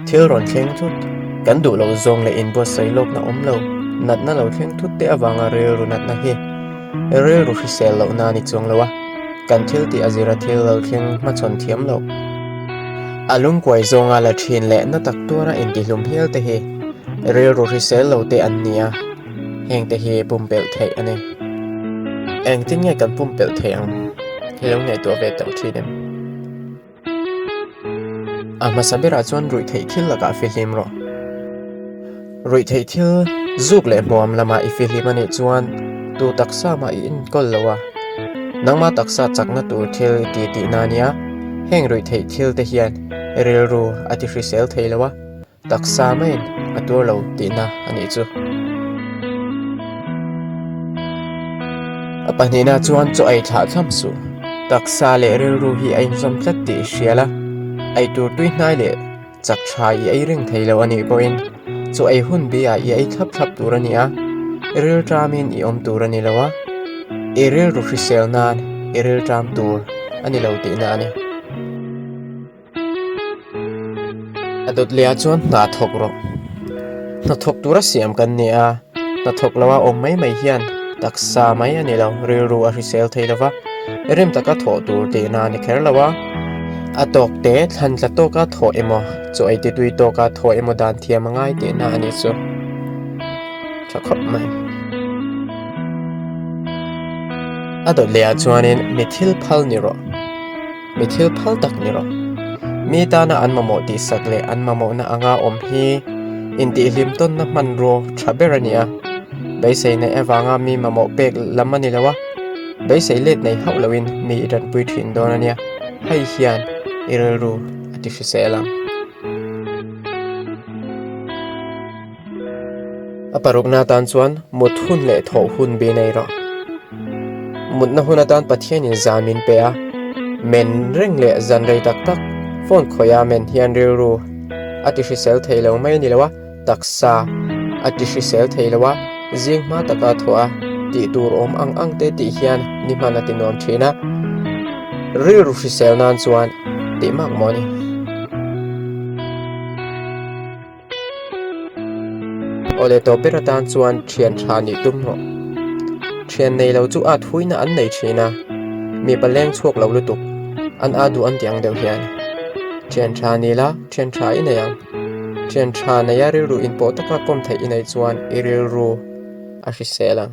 Thil rawn thleng thut, kan duh loh zawng leh inbuatsaih lawkna awm lo, natna lo thleng thut te avanga rilru natna hi rilru hrisel lohna a ni chuang lo a, kan thil tih a zira thil lo thleng hmachhawn thiam loh. A lungkuai zawnga la thin leh na tak tuara intihlum hial te hi rilru hrisel lo te an ni a, heng te hi pumpelh theih a ni. Engtin nge kan pumpelh theih ang? I lo ngaihtuah ve tawh thin em? A hmasa berah chuan ruih theih thil lakah fihlim rawh. Ruih theih thil zuk leh hmuam lamah i fihlim a nih chuan tu taksa mah i enkawl lo a, nangmah taksa chakna tur thil i ti tihna a nia. Heng ruih theih thil te hian rilru a ti hrisel thei lo a. Taksa maiin a tuar lo tihna a nih chu. A pahnihna chuan chaw ei thlah thlam suh. Taksa leh rilru hi a inzawm tlat tih i hria la, ei tur tui hnai leh chak tha i ei reng thei lo a nih pawhin chaw ei hun biah i ei thlap thlap tur a ni a, i rilṭamin i awm tur a ni lo a, i rilru hrisel nan i rilṭam tur a ni lo tihna a ni. A dawt leh ah chuan hna thawk rawh. Hna thawk tura siam kan ni a, hna thawk loa awm mai mai hian taksa mai a ni lo, rilru a hrisel thei lo va, rim taka thawh tur tihna a ni kher lo a. A tawk te thlan tla tawka thawh emaw, chaw ei ti tui tawka thawh emaw dan thiam a ngai tihna a nih chu. Tha khawp mai. A dawt leh ah chuanin mi thil phal ni rawh. Mi thil phal tak ni rawh. Mi tana an mamawh tihsak leh an mamawhna anga awm hi intihhlim tawnna hmanrua tha ber a ni a. Beisei neih avanga mi mamawh pek lam a ni lo a, beisei let nei hauh loin mi i tanpui thin dawn a nia. Hei hian i rilru a ti hrisel ang. A parukna atan chuan mut hun leh thawh hun bi nei rawh. Mutna hun atan Pathianin zan min pe a, men reng leh zan rei tak tak phone khawih a men hian rilru a ti hrisel thei lo mai a ni lo a, taksa a ti hrisel thei lo a, zing hma taka thawh a tih tur awm ang ang te tih hian ni hman a ti nuam thin a, rilru hrisel nan chuan tih mak maw ni. Awle tawp ber atan chuan thian tha nih tum rawh. Thian nei lo chu at huina an nei thin a, mipa leng chhuak lo lutuk an a duh an ti ang deuh hian. Thian tha ni la, thian tha i nei ang. Thian tha neia rilru inpawh taka kawm theih i neih chuan i rilru a hrisel ang.